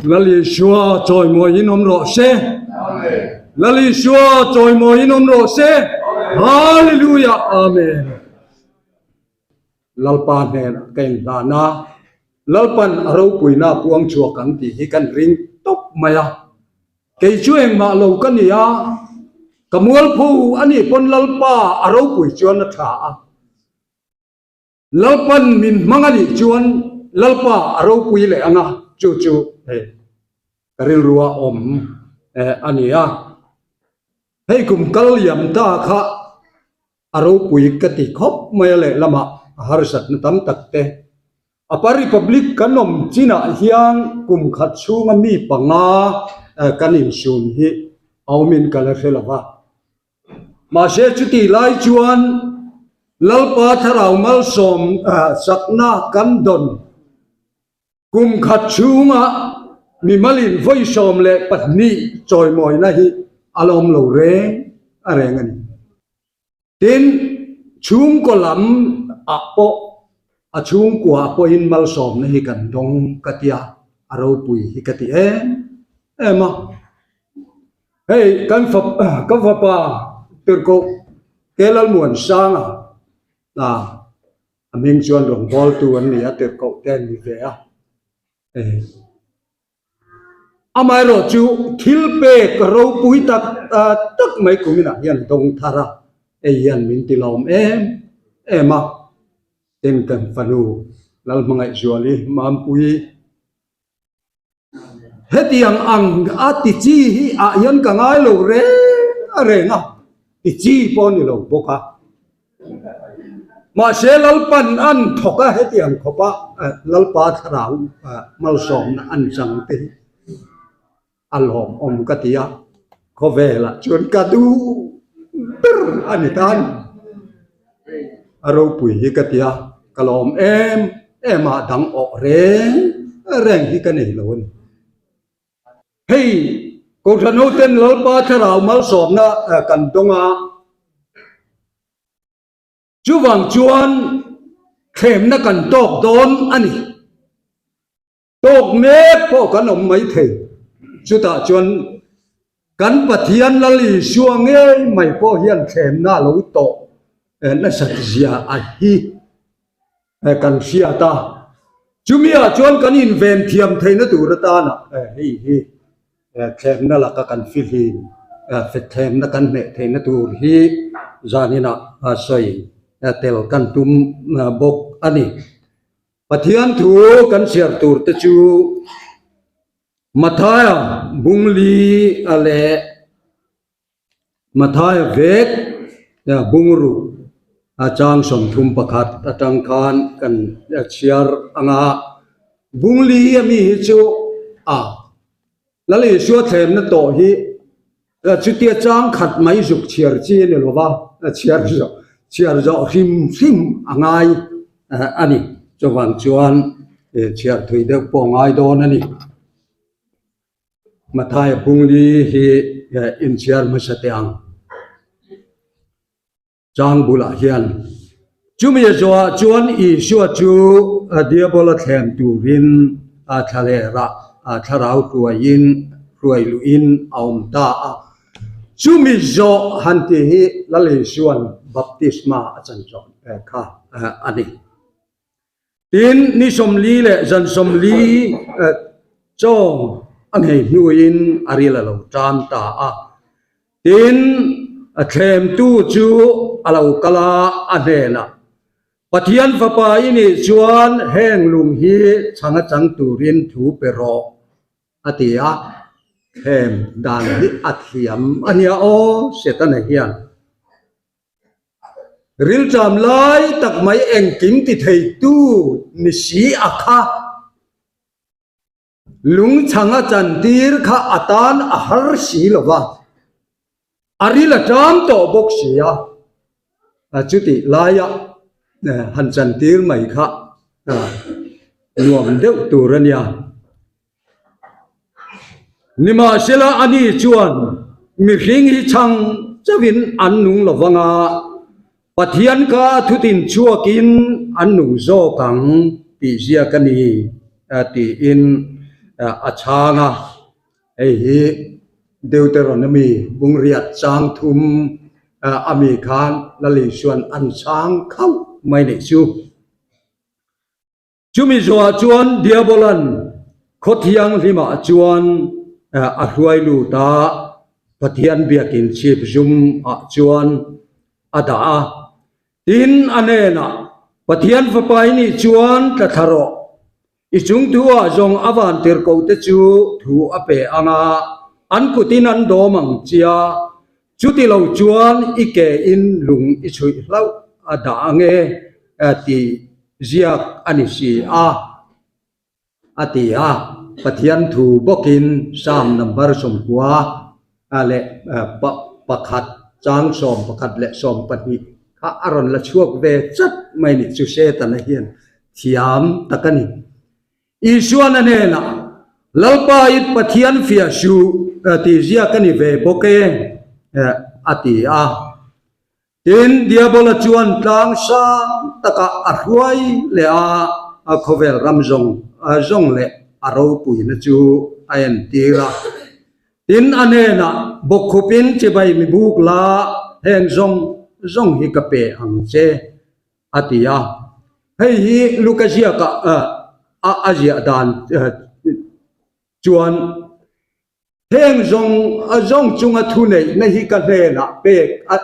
Lal Isua chawimawiin awm rawh se. Lal Isua chawimawiin awm rawh se. Hallelujah. Amen. Lalpa hnenah ka inhlan a, Lalpan a ropuina puang chhuak ang tih hi kan ring tawp mai a. Kei chu engmah lo ka ni a, ka mualpho a nih pawn Lalpa a ropui chuan a tha a. Lalpan min hmang a nih chuan Lalpa a ropui leh ang a, chu chu hei ka rilrua awm a ni a. Hei kum kal liam ta kha a ropui ka ti khawp mai a lehlamah a harsatna tam tak te. Apa Republic kan awm chinah hian kum khat chhunga mi panga kan insun hi a awmin ka la hre lo va. Mahse chutih lai chuan Lalpa Thlarau malsawm chakna kan dawn kum khat chhunga mimalin vawi 12 chawimawina hi a la awm lo reng a reng a ni. Tin, chhungkaw lam ah pawh a chhungkua ah pawhin malsawmna hi kan dawng ka tia, a ropui hi ka ti em em a. Hei kan fap ka fapa Tirhkoh Kelalmuansanga a a hming chuan rawngbawltu an ni a Tirhkoh te an ni ve a hei amaherawh chu thil pek ropui tak tak mai kuminah hian dawng thar a hei hian min ti lawm em em a tin kan fanu Lalhmangaihzuali Mampui. Hetiang ang a ti chi hi ah hian ka ngai lo reng a reng a, ti chi pawh a ni lo bawk a. Mahse Lalpan an thawk a hetiang khawp a Lalpa thlarau malsawmna an chang te hi a lawmawm ka ti a, khawvelah chuan ka duh ber a ni ta ni. A ropui hi ka ti a, ka lawm em em a, dang awh reng reng hi ka nei lo a ni. Hei Kohhran hoten Lalpa Thlarau malsawmna kan dawng a, chuvang chuan thlemna kan tawk dawn a ni. Tawk mek pawh kan awm mai thei. Chutah chuan kan Pathian Lal Isua ngei mai pawh hian thlemna a lo tawh nasat zia a hi kan hriat a. Chumi ah chuan kan inven thiam theihna tur atana hei hi thlemna laka kan fihlim, thlemna kan hneh theihna tur hi zaninah sawi tel kan tum bawk a ni. Pathian thu kan chhiar tur te chu Mathaia bungli a leh Mathaia vek bungruk a chang 31 atang khan kan chhiar anga bungli ami hi chu a Lal Isua thlemna tawh hi chutia chang khat mai zuk chhiar chi a ni lo va, chhiar zawh chhiar zawh hrim hrim a ngai a ni. Chuvang chuan chhiar thui deuh pawh a ngai dawn a ni. Mathaia Bungli hi inchhiar hmasa teh ang. Chang bulah hian chumi a zawhah chuan Isua chu Diabola thlem turin thlalerah thlarau hruaiin hruai luhin a awm ta a. Chumi zawh han tih hi Lal Isua'n baptisma a chan zawh kha a ni. Tin, ni 40 leh zan 40 chaw a nghei hnuin a ril a lo tan ta a. Tin, a thlemtu chu a lo kal a, a hnenah, Pathian Fapa i nih chuan heng lung hi chhang a chang turin thu pe rawh, a ti a. Thlem dan hi a thiam a nia aw, Setana hian. Rilṭam lai tak mai engkim ti theitu ni si a kha. Lungchhang a chantir kha a tan a har si lo va, a ril a ṭam tawh bawk si a, chutih laia han chantir mai kha nuam deuh tur a nia. Nimahsela ani chuan mihring hi chhang chauhin an nung lo vang a, Pathian kha thutin chhuakin an nung zawk ang tih ziak a ni tiin. a chhang a, hei hi Deuteronomy bungriat chang thum a mi khan Lal Isua'n an chhang khauh mai nih chu. Chumi zawhah chuan Diabola'n khaw thianghlimah chuan a hruai lut a, Pathian biakin chhip zum ah chuan a dah a. Tin, a hnenah, Pathian Fapa i nih chuan tla thla rawh. I chung thu ah zawng a van tirhkoh te chu thu a pe ang a, an kutin an dawm ang chia, chuti lo chuan i ke in lung i chhuih hlauh a dah ang e tih ziak a ni si a, a ti a. Pathian thu bawkin Psalm number 90 leh pakhat chang 11 leh 12 kha a rawn la chhuak ve chat mai nih chu Setana hian thiam tak a ni. Isuan a hnenah, Lalpa i Pathian fiah suh tih ziak a ni ve bawk e, a ti a. Tin, Diabola chuan tlang sang takah a hruai leh a, a khawvel ram zawng zawng leh a ropuina chu a entir a. Tin, a hnenah, Bawkkhupin chibai mi buk la, heng zawng zawng hi ka pe ang che, a ti a. Hei hi Luka ziakah a ziah dan chuan Heng zawng zawng chunga thuneihna hi ka hnenah pek a,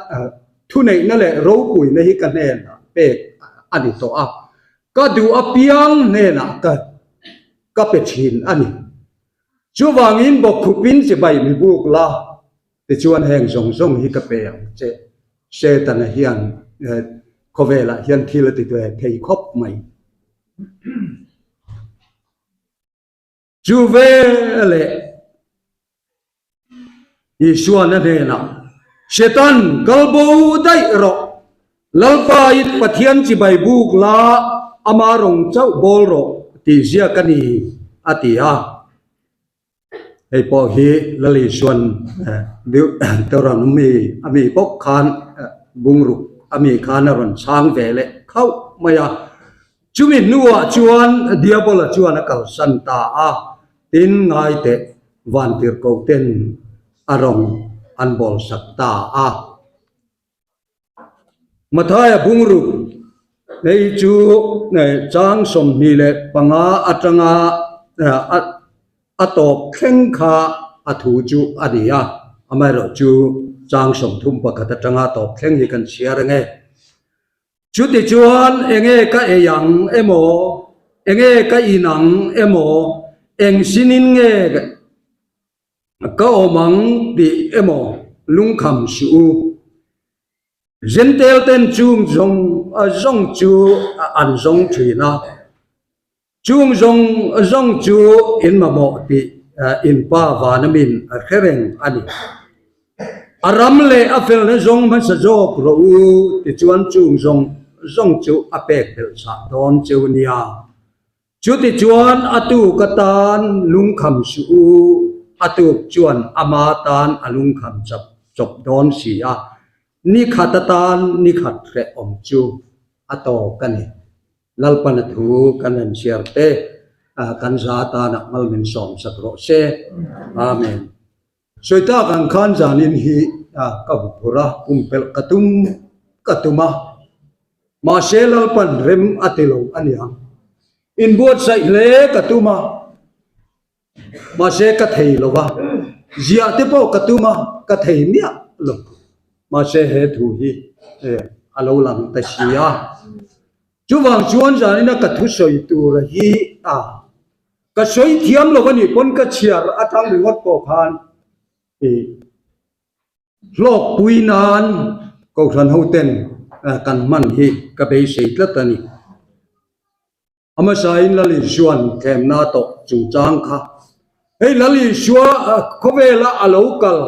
thuneihna leh ropuina hi ka hnenah pek a ni tawh a, ka duh apiang hnenah ka ka pe thin a ni. Chuvangin bawkkhupin chibai mi buk la, tichuan heng zawng zawng hi ka pe ang che. Setana hian khawvelah hian thil a ti ve thei khawp mai. Chu veleh Isuan a hnenah, Setan, kal bo daih rawh! Lalpa i Pathian chibai buk la, ama rawng chauh bawl rawh tih ziak a ni, a ti a. Hei pawh hi Lal Isuan Deuteronomy a mi bawk khan bungruk a mi khan a rawn chhang ve leh khauh mai a. Chumi hnuah chuan Diabola chuan a kalsan ta a, tin ngaiteh vantirhkohten a rawng an bawlsak ta a. Mathaia bungruk hei chu chang 25 atanga a tawp thleng kha a thu chu a ni a, amaherawhchu chang 31 atanga tawp thleng hi kan chhiar ang e. Chutichuan enge ka ei ang emaw, enge ka in ang emaw, eng sinin nge ka awm ang tih emaw lungkham suh u. Jentail ten chung zawng zawng chu an zawng thin a. Chung zawng zawng chu in mamawh tih in Pa vana min a hre reng a ni. A ram leh a felna zawng hmasa zawk rawh u tichuan chung zawng zawng chu a pek belh chah dawn cheu nia. Chutichuan a tuk atan lungkham suh u, a tuk chuan ama tan a lungkham chap chawp dawn si a, ni khat atan ni khat hrehawm chu a tawk a ni. Lalpana thu kan han chhiar te kan za atana mal min sawm sak rawh se. Amen. Sawi tak ang khan zanin hi ka hu phur a, pumpelh ka tum ka tum a, mahse Lalpan rem a ti lo a niang. Inbuatsaih hle ka tum a, Mahse ka thei lo va, ziah te pawh ka tum a, ka thei miah lo. Mahse he thu hi a lo lang ta si a. Chuvang chuan zanina ka thusawi tura hi a ka sawi thiam lo a nih pawn ka chhiar atang ringawt pawh khan i hlawkpui nan Kohhran hoten kan hman hi ka beisei tlat a ni. A hmasain Lal Isua'n thlemna tawh chungchang kha hei Lal Isua khawvela a lo kal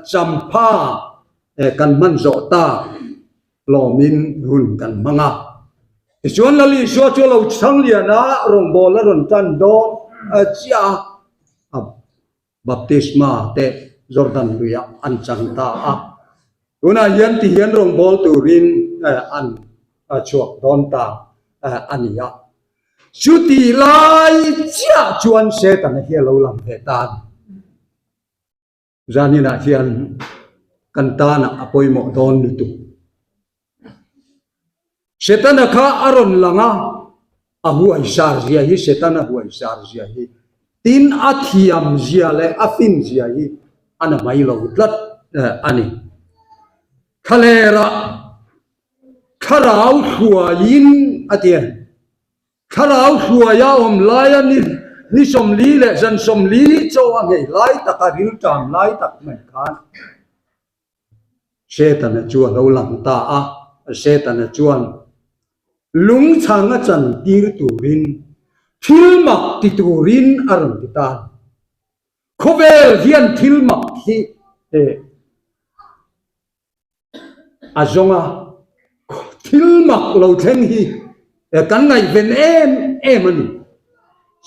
champha kan hman zawh tak lawmin hun kan hmang a. Tichuan Lal Isua chu a lo chhang lian a, rawngbâwl a rawn tan dawn chiah a. Baptisma te Jordan luiah an chang ta a. Tunah hian ti hian rawngbâwl turin an chhuak dawn ta a ni a. Chuti lai chiah chuan Setana hi a lo lang ve ta a ni. Zaninah hian kan tanah a pawimawh dawn lutuk. Setana kha a rawn lang a, a huaisar zia hi, Setana huaisar zia hi, tin a thiam zia leh a fin zia hi a na mai lo tlat a ni. Thlalerah thlarau hruaiin a ti a. Thlarau hruaia awm laia ni ni 40 leh zan 40 chaw a nghei lai tak a rilṭam lai tak mai khan Setana chu a lo lang ta a. Setana chuan lungchhang a chan tir turin thil mak ti turin a rawn ti ta a ni. Khawvel hian thil mak hi a zawng a, thil mak lo thleng hi kan ngaihven em em a ni.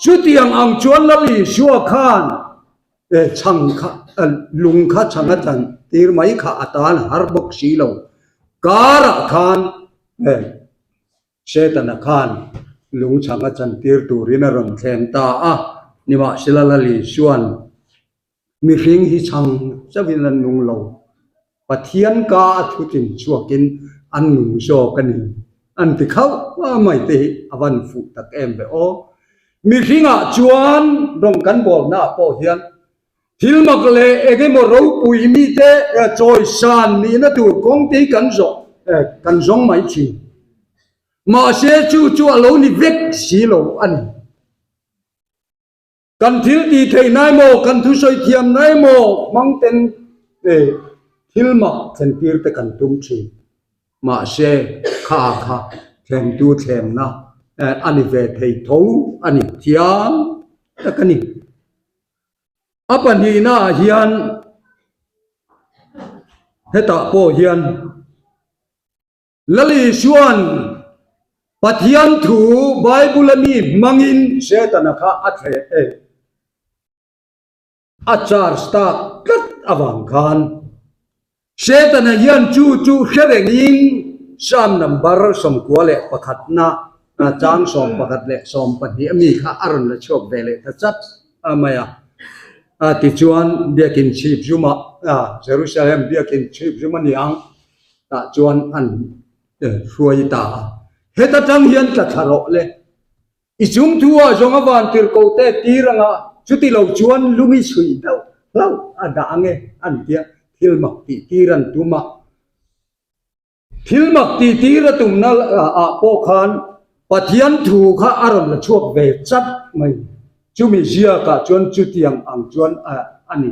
Chutiang ang chuan Lal Isua khan chhang kha lung kha chhang a chan tir mai kha a tan har bawk si lo. Karah khan Setana khan lung chhang a chan tir turin a rawn thleng ta a, nimahsela Lal Isua'n Mihring hi chhang chauhin an nung lo. Pathian ka a thutin chhuakin an nung zawk a ni. An ti khauh mai te hi a van fuh tak em ve aw. Mihringah chuan rawng kan bawlnaah pawh hian thil mak leh eng emaw ropui mite chawisan nihna tur kawng te hi kan zawh kan zawng mai thin. Mahse chu chu a lo ni vek si lo a ni. Kan thil tih theih na emaw, kan thusawi thiam na emaw hmang ten thil mak thlentir te kan tum thin. Mahse, kha kha thlentu thlemna a ni ve thei tho a ni thiam tak a ni. A pahnihnaah hian hetah pawh hian Lali chuan Pathian thu Bible a mi hmangin Setana kha a thleh e. A charge tak tlat avang khan Setana hian chu chu hre rengin Psalm number 91 na chang 11 leh 12 a mi kha a rawn la chhuak ve leh ta chat mai a. Tichuan Biakin chhip zumah Jerusalem Biakin chhip zum a ni ang. Tah chuan an hruai ta a, Heta tang hian tla thla rawh le. I chung thu ah zawng a van tirh ko te tir anga chuti lo chuan lung i chhui deuh hlauh a dah ange an tia thil mak tih tir an tum a. Thil mak tih tir a tumna ah pawh khan Pathian thu kha a rawn la chhuak ve chat mai. Chumi ziakah chuan chutiang ang chuan a ni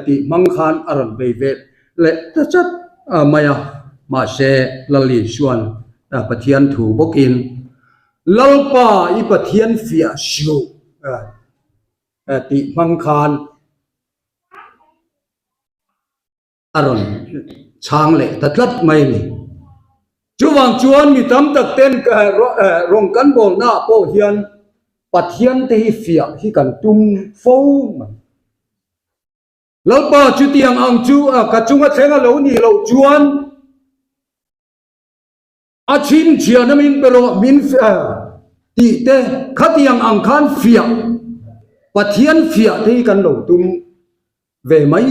tih hmang khan a rawn bei ve leh ta chat mai a. Mahse, Lal Isua'n Pathian thu bawkin, Lalpa i Pathian fiah suh tih hmang khan a rawn chhang leh ta tlat mai a ni. Chuvang chuan mi tam tak ten rawng kan bawlna ah pawh hian Pathian te hi fiah hi kan tum fo mai. Lalpa chutiang ang chu ka chunga thleng a lo nih loh chuan A chhinchhiahna min pe rawh, min tih te khatiang ang khan fiah, Pathian fiah te hi kan lo tum ve mai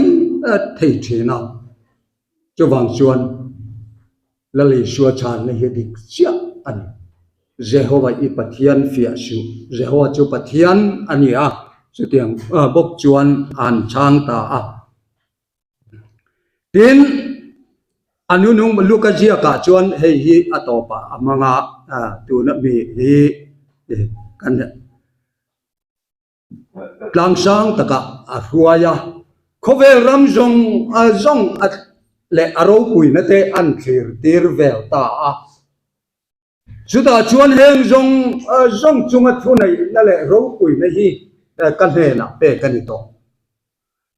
thei thin a. Chuvang chuan Lal Isua chhanna hi a dik chiah a ni. Jehovah i Pathian fiah suh, Jehovah chu Pathian a ni a, chutiang bawk chuan a han chhang ta a. Tin, a nunung Luka ziakah chuan hei hi a tawpah a hmang a, tuna mi hi kan tlangsang takah a hruai a, khawvel ram zawng zawng leh a ropuina te an thlir tir vel ta a. Chutah chuan heng zawng zawng chunga thuneihna leh ropuina hi ka hnenah pek a ni tawh.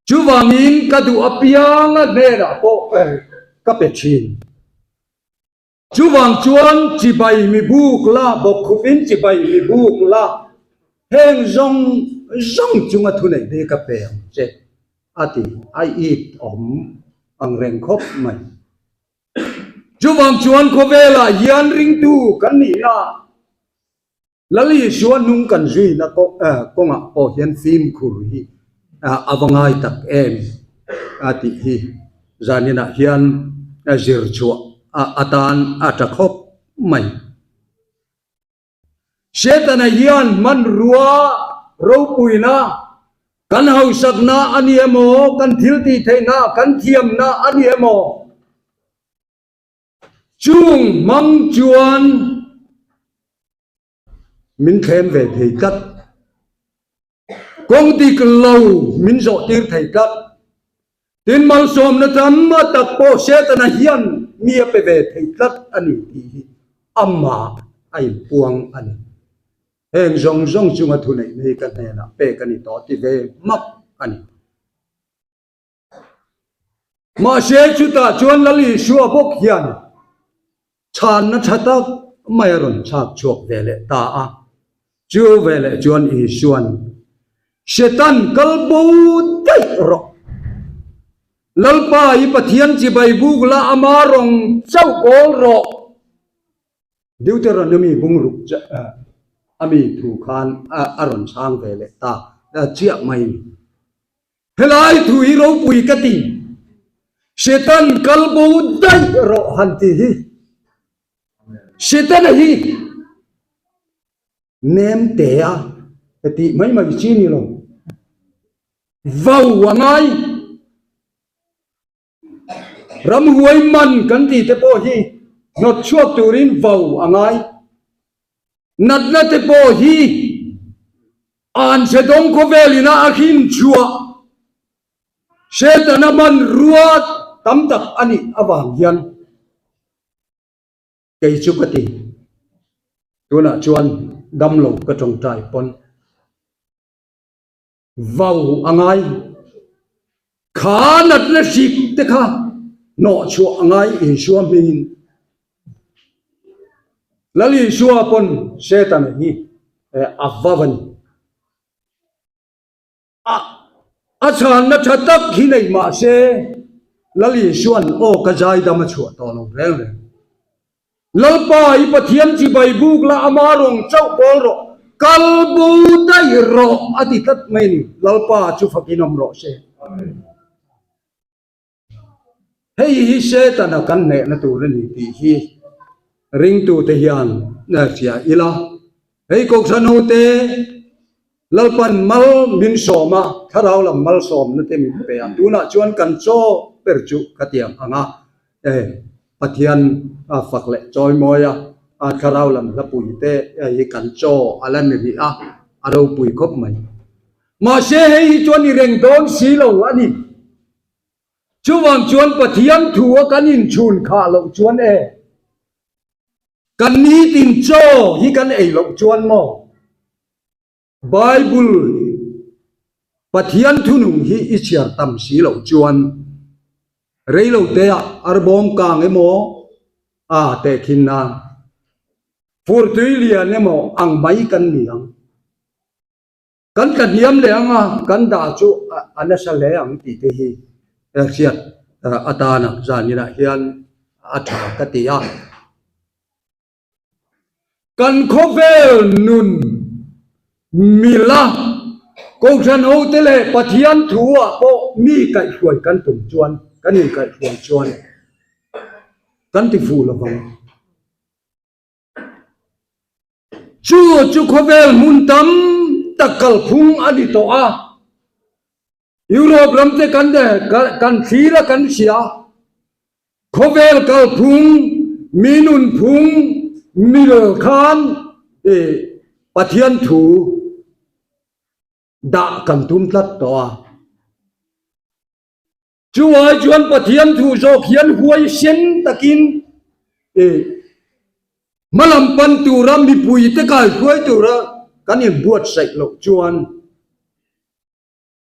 Chuvangin ka duh apianga hnenah pawh ka pe thin. Chuvang chuan chibai mi buk la, bawkkhupin chibai mi buk la, heng zawng zawng chunga thuneihna hi ka pe ang che, a ti. A it awm ang reng khawp mai. Chuvang chuan khawvelah hian ringtu kan nihna. Lal Isua hnung kan zuina kawngah pawh hian fimkhur hi a va ngai tak em a tih hi zaninah hian zir chhuah atan a tha khawp mai. Setana hian hmanrua ropuina kan hausakna a ni emaw, kan thil tih theihna, kan thiamna a ni emaw, Chung hmang chuan min thlem ve thei tlat. Kawng dik lo min zawh tir thei tlat. Tin malsawmna tam a tak pawh Setana hian mi a pe ve thei tlat a ni tih hi amah a inpuang a ni. Heng zawng zawng chunga thuneihna hi ka hnenah pek a ni tawh ti ve hmak a ni. Mahse chutah chuan Lal Isua bawk hian chhanna tha tak mai a rawn chhak chhuak ve leh ta a. Chu veleh chuan Isua'n, Setan kal bo daih rawh. Lalpa i Pathian chibai buk la ama rawng chauh bawl rawh. Deuteronomy bungruk a mi thu khan a rawn chhang ve leh ta chiah mai ni. Helai thu hi ropui ka ti. Setan kal bo daih rawh han ti hi. Setana hi nem te a ka tih mai mai chi ni lo. Vau a ngai. Ramhuai man kan tih te pawh hi hnawt chhuak turin vau a ngai. Natna te pawh hi anchhe dawng khawvel ina a hrin chhuah Setana hmanrua tam tak a nih avang hian kei chu ka ti. Tunah chuan damlo ka tawngtai pawn. Vau a ngai. Kha natna hrik te kha hnawh chhuah a ngai Isua hmingin. Lal Isua pawn Setana hi a vau a ni. A a chhanna tha tak hi nei mah se Lal Isua'n aw ka zaidam a chhuah tawh lo reng reng. Lalpa i Pathian chibai buk la ama rawng chauh pawl rawh, kal bo daih rawh a ti tlat mai a ni. Lalpa chu fakin awm rawh se. Hei hi Setana kan hnehna tur a ni tih hi ringtute hian hria ila. Hei Kohhran hote Lalpan mal min sawm a, thlarau lam malsawmna te min pe a, tunah chuan kan chaw ber chu ka tiang ang a, e Pathian a fak leh chawimawi a, a thlarau lam hlapui te hi kan chaw a la ni rih a, a ropui khawp mai. Mahse hei hi chuan i reng dawn si lo a ni. Chuvang chuan Pathian thu a kan inchhun khah loh chuan e, Kan nitin chaw hi kan ei loh chuan maw? Bible Pathian thunung hi i chhiar tam si loh chuan reilo te ah arbawm kang emaw a tehkhin nan furtui lian emaw ang mai kan ni ang. Kan tla hniam leh ang a, kan dah chu a nasa hle ang tih te hi hriat atana zaninah hian a tha ka ti a. Kan khawvel nun mila Kohhran hote leh Pathian thu ah pawh mi kaihhruai kan tum chuan, kan inkaihhruai chuan kan ti fuh lo vang. Chu chu khawvel hmun tam tak kalphung a ni tawh a, Europe ram te kan kan thlir a kan hria, khawvel kalphung, mi nunphung mil khan Pathian thu dah kan tum tlat tawh a. Chu ai chuan Pathian thu zawk hian huaisen takin hmalam pan tura mipuite kaihruai tura kan inbuatsaih loh chuan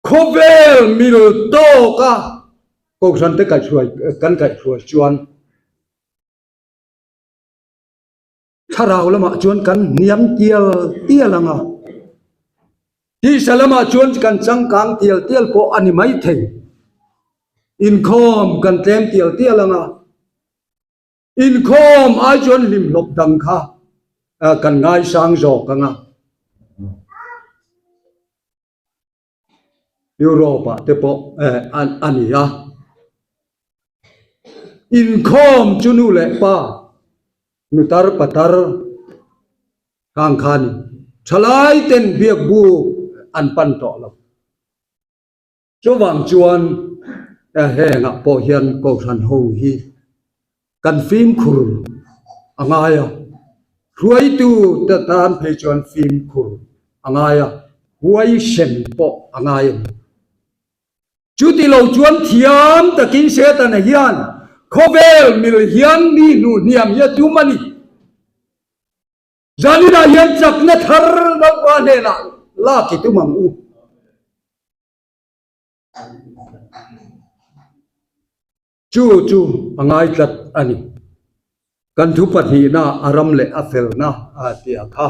khawvel mil tawka Kohhrante kaihruai kan kaihruai chuan Thlarau lamah chuan kan hniam tial tial ang a, tisa lamah chuan kan changkang tial tial pawh a ni maithei. Inkhawm kan tlem tial tial ang a, inkhawm ai chuan hlimhlawp dang kha. kan ngaisang zawk ang a. Europe ah te pawh a ni a. Inkhawm chu nu leh pa nutar patar khang khan thalai ten biak buk an pan tawh lo. Chuvang chuan hengah pawh hian Kohhran ho hi kan fimkhur a ngai a, hruaitu te tan phei chuan fimkhur a ngai a, huaisen pawh a ngai a ni. Chuti lo chuan thiam takin Setana hian khawvel mil hian mi hnuhhniam hi a tum a ni. Zaninah hian chakna thar Lalpa hnenah lak i tum ang u. Chu chu a ngai tlat a ni. Kan thu pahnihna a ram leh a felna tih a kha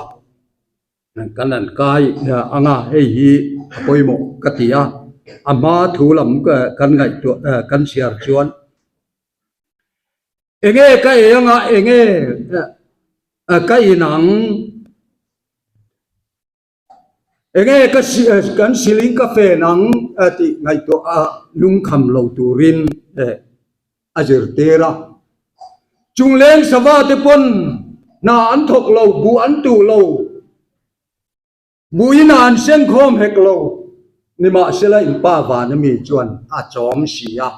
kan han kai ang a, hei hi a pawimawh ka ti a. A hma thu lam kan ngaihtuah kan chhiar chuan Enge ka ei anga enge ka in ang? Enge ka kan siling ka fen ang tih ngaihtuah a lungkham lo turin a zirtir a. Chungleng sava te pawn hna an thawk lo, buh an tuh lo. Buhina an senkhawm hek lo, nimahsela in pa van ami chuan a chawm si a.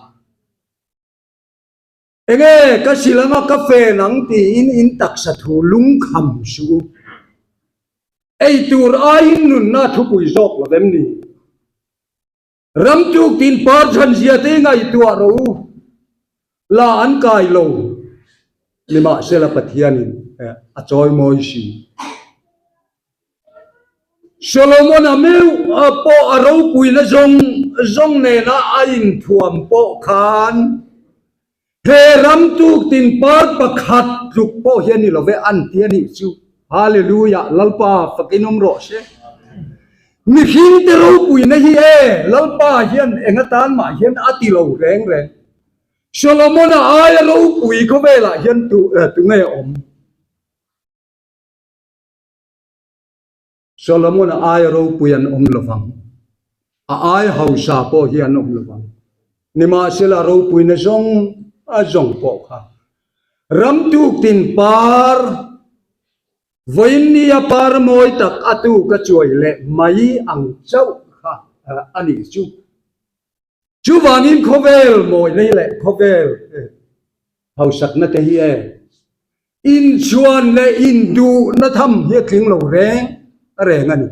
Enge ka sil anga ka fen ang tiin in taksa thu lungkham suh u. Ei tur aiin nunna thupui zawk lo vem ni? Ramtuk tin par chhan zia te ngaihtuah rawh u. La an kai lo. Nimahsela Pathianin a chawimawi si. Solomon-a meuh pawh a ropuina zawng zawng nena a inthuam pawh khan he ram tuk tin par pakhat tluk pawh hi a ni lo ve an ti a nih chu. Hallelujah! Lalpa fakin awm rawh se. Mihringte ropuina hi e, Lalpa hian eng atan mah hian a ti lo reng reng. Solomon-a aia ropui khawvelah hian tu tunge awm? Solomon a aia ropui an awm lo vang, a aia hausa pawh hi an awm lo vang. Nimahsela ropuina zawng a zawng pawh kha ram tuk tin par vawiin nia par mawi tak a tuk a chuai leh mai ang chauh kha a nih chu. Chuvangin khawvel mawina leh khawvel hausakna te hi e inchhuan leh induhna tham hi a tling lo reng reng a ni.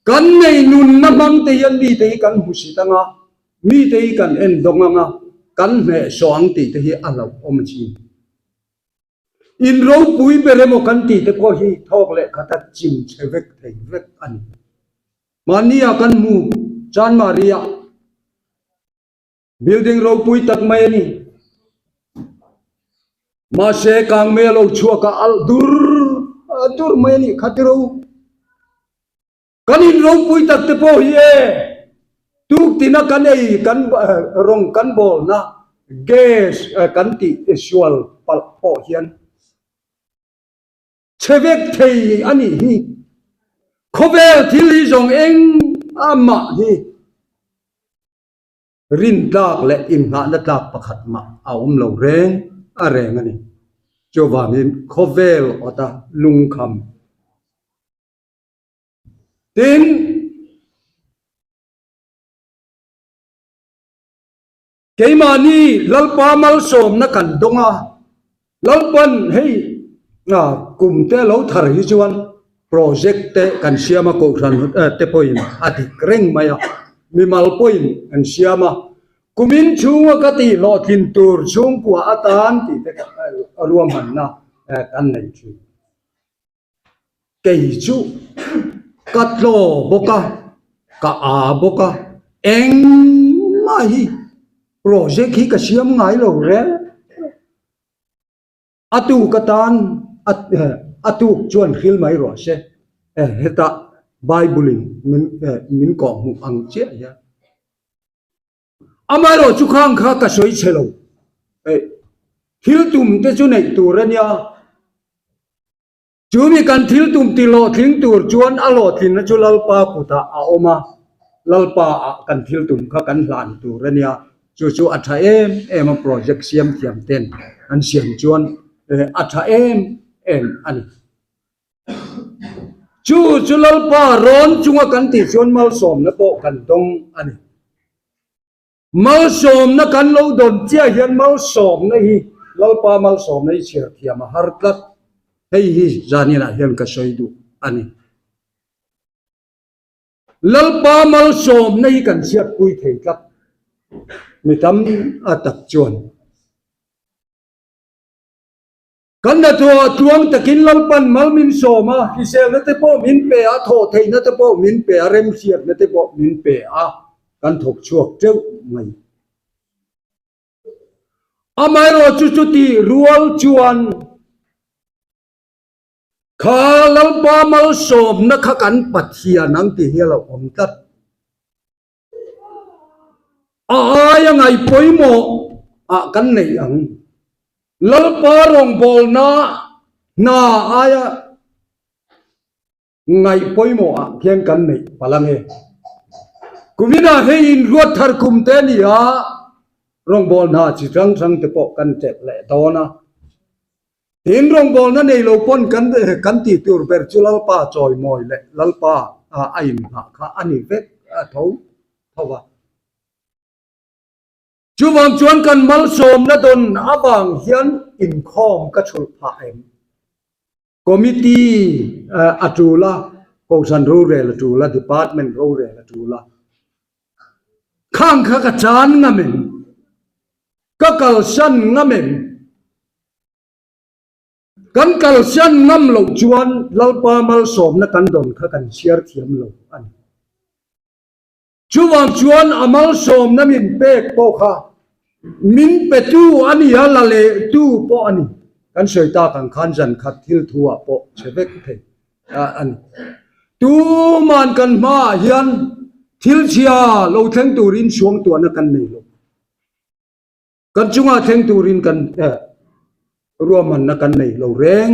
Kan nei nunna hmang te hian mite hi kan hmusit ang a, mite hi kan en dawng ang a, kan hnehsawh ang tih te hi a hlauhawm a chin. In ropui ber emaw kan tih te pawh hi thawk leh khata chim chhe vek thei vek a ni. Mahnia kan hmu Chanmari ah building ropui tak mai a ni. Mahse kangmei a lo chhuak a alh dur dur mai a nih kha tiro. Kan in ropui tak te pawh hi e tuk tina kan ei kan rawng kan bawlna gas kan tih sual palh pawh hian Chhe vek thei a nih hi. Khawvel thil hi zawng eng amah hi rin tlak leh inngahna tlak pakhat mah a awm lo reng a reng a ni. Chuvangin khawvel awta lungkham tin Keimahni Lalpa malsawmna kan dawng a, Lalpan hei kum te lo thar hi chuan project te kan siam a, kohhran te pawhin a dik reng mai a, mimal pawhin an siam a, kumin chhunga ka tih hlawhtlin tur chhungkua atan tih te ruahmanna kan nei thin. Kei chu ka tlaw bawk a, ka a bawk a, engmah hi project hi ka siam ngai lo reng. A tuk atan a tuk chuan hril mai rawh se, hetah Bible in min kawhhmuh ang chiah hian. Amaherawh chu khang kha ka sawi chhe lo, thil tum te chu neih tur a nia. Chu mi kan thil tum ti hlawhtling tur chuan a hlawhtlinna chu Lalpa kutah a awm a, Lalpa ah kan thil tum kha kan hlan tur a nia. Chu chu a tha em em a, project siam thiam ten an siam chuan a tha em em a ni. Chu chu Lalpa rawn chunga kan tih chuan malsawmna pawh kan dawng a ni. Malsawmna kan lo dawn chiah hian malsawmna hi Lalpa malsawmna hi chhiar thiam a har tlat. Hei hi zaninah hian ka sawi duh a ni. Lalpa malsawmna hi kan chhiatpui thei tlat. Mi tam a tak chuan. Kan hnathawh tluang takin Lalpan mal min sawm a, hriselna te pawh min pe a, thawh theihna te pawh min pe a, remhriatna te pawh min pe a, kan thawk chhuak teuh mai. Amaherawh chu chuti rual chuan kha Lalpa malsawmna kha kan Pathian ang ti hi a lo awm tlat. A aia ngaih pawimawh ah kan neih ang. Lalpa rawngbawlna hna aia ngaih pawimawh ah khian kan neih palh ang e. Kuminah hei inruat thar kum te a ni a, rawngbawlna chi hrang hrang te pawh kan chelh leh dawn a. Tin, rawngbawlna nei lo pawn kan kan tih tur ber chu Lalpa chawimawi leh Lalpa a inngah kha a ni vek a tho tho va. Chuvang chuan kan malsawmna dawn avang hian inkhawm ka chhulh phah em? Committee a tul a, Kohhran rorel a tul a, Department rorel a tul a. Khang kha ka chan ngam em? Ka kalsan ngam em? Kan kalsan ngam loh chuan Lalpa malsawmna kan dawn kha kan chhiar thiam lo a ni. Chuvang chuan a malsawmna min pek pawh kha min petu a ni a, la lehtu pawh a ni. Kan sawi tak ang khan zan khat thil thu ah pawh chhe vek thei a ni. Tuman kan hmaah hian thil chhia lo thleng turin suangtuahna kan nei lo. Kan chungah thleng turin kan ruahmanna kan nei lo reng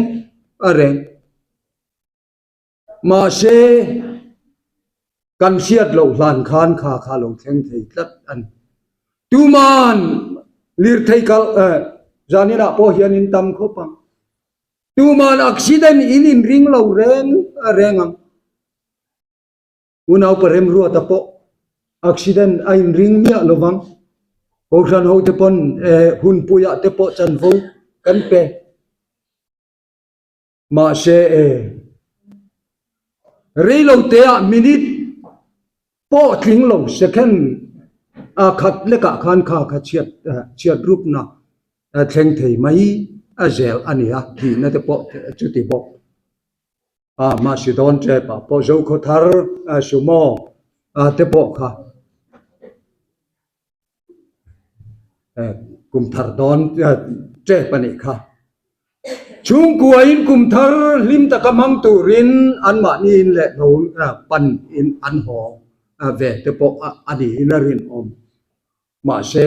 a reng. Mahse, kan hriat loh hlan khan kha kha lo thleng thei tlat a ni. Tuman lirthei kal zaninah pawh hian in tam khawp ang. Tuman accident in inring lo reng a reng ang. Unaupa Remruata pawh accident a inring miah lo vang. Kohhran hote pawn hunpuiah te pawh chanvo kan pe. Mahse e, reiloteah minute pawh tling lo second a khat lekah khan kha kha chhiat chhiat rupna thleng thei mai a zel a ni a, thihna te pawh chuti bawk. A mahse dawn tep ah pawh Zokhaw thar sumo te pawh kha kum thar dawn tep a nih kha. Chhungkuain kum thar hlim taka hmang turin anmahniin leh lo pan in an haw ve te pawh a niin a rinawm. Mahse,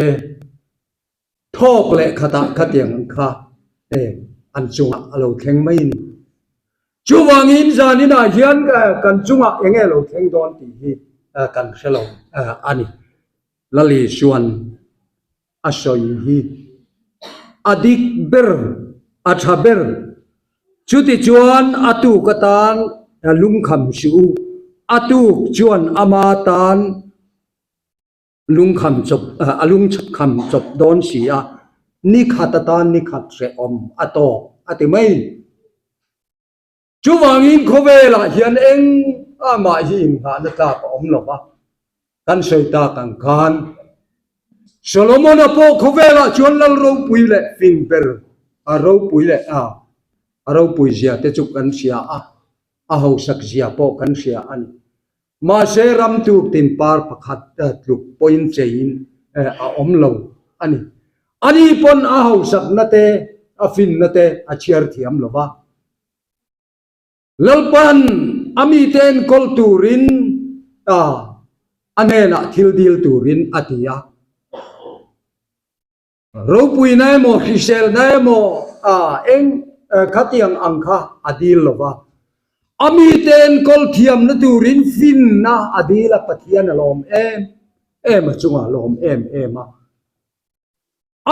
thawk leh khatah khatiang ang kha an chungah a lo thleng mai a ni. Chuvangin zaninah hian kan chungah eng nge lo thleng dawn tih hi kan hre lo a ni. Lali chuan a sawi hi a dik ber, a tha ber. Chutichuan a tuk atan lungkham suh u, a tuk chuan ama tan lungkham chawp a lungkham chawp dawn si a, ni khat atan ni khat hrehawm a tawk a ti mai. Chuvangin khawvelah hian eng amah hi inngahna tlak a awm lo va, kan sawi tak ang khan Solomon-a pawh khawvelah chuan lal ropui leh fing ber a ropui leh a a ropui zia te chu kan hria a, a hausak zia pawh kan hria a ni. Mahse ram tuk tin par pakhat tluk pawhin cheiin a awm lo a ni. Ani pawn a hausakna te, a finna te a chhiar thiam lo va. Lalpan a mite enkawl turin a hnenah thil dil turin a ti a. Ropuina emaw, hriselna emaw a eng. khatiang ang kha a dil lo va. A mite enkawl thiamna turin finna a dil a, Pathian a lawm em em a chungah a lawm em em a.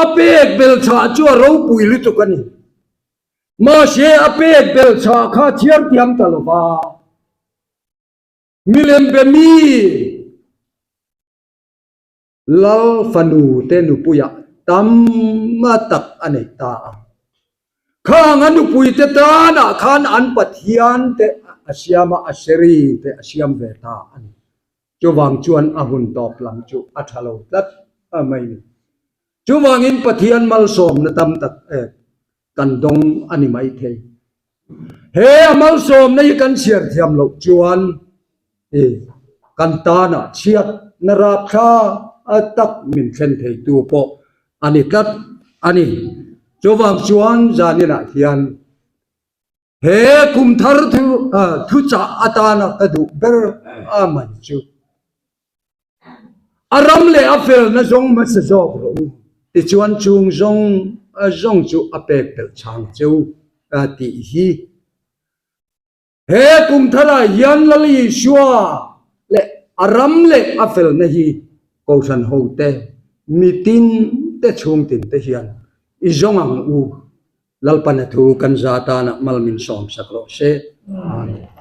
A pek belchhah chu a ropui lutuk a ni. Mahse a pek belchhah kha chhiar thiam ta lo va. Milem be mi Lal fanu te nupuiah tam tak a nei ta a. Khang a nupui te tanah khan an Pathian te a siam a, Aseri te a siam ve ta a ni. Chuvang chuan a hun tawp lam chu a tha lo tlat mai ni. Chuvangin Pathian malsawmna tam tak kan dawng a ni maithei. He a malsawmna hi kan chhiar thiam loh chuan i kan tanah chhiatna rapthla tak min thlen theitu pawh a ni tlat a ni. Chuvang chuan zaninah hian he kum thar thuchah atana ka duh ber a mai chu A ram leh a felna zawng hmasa zawk rawh u, tichuan chung zawng zawng chu a pek belh chang cheu tih hi. He kum tharah hian Lal Isua leh a ram leh a felna hi Kohhran hote, mitin te chhungtin te hian i zawng ang u. Lalpana thu kan za tanah mal min sawmsak rawh se. Amen.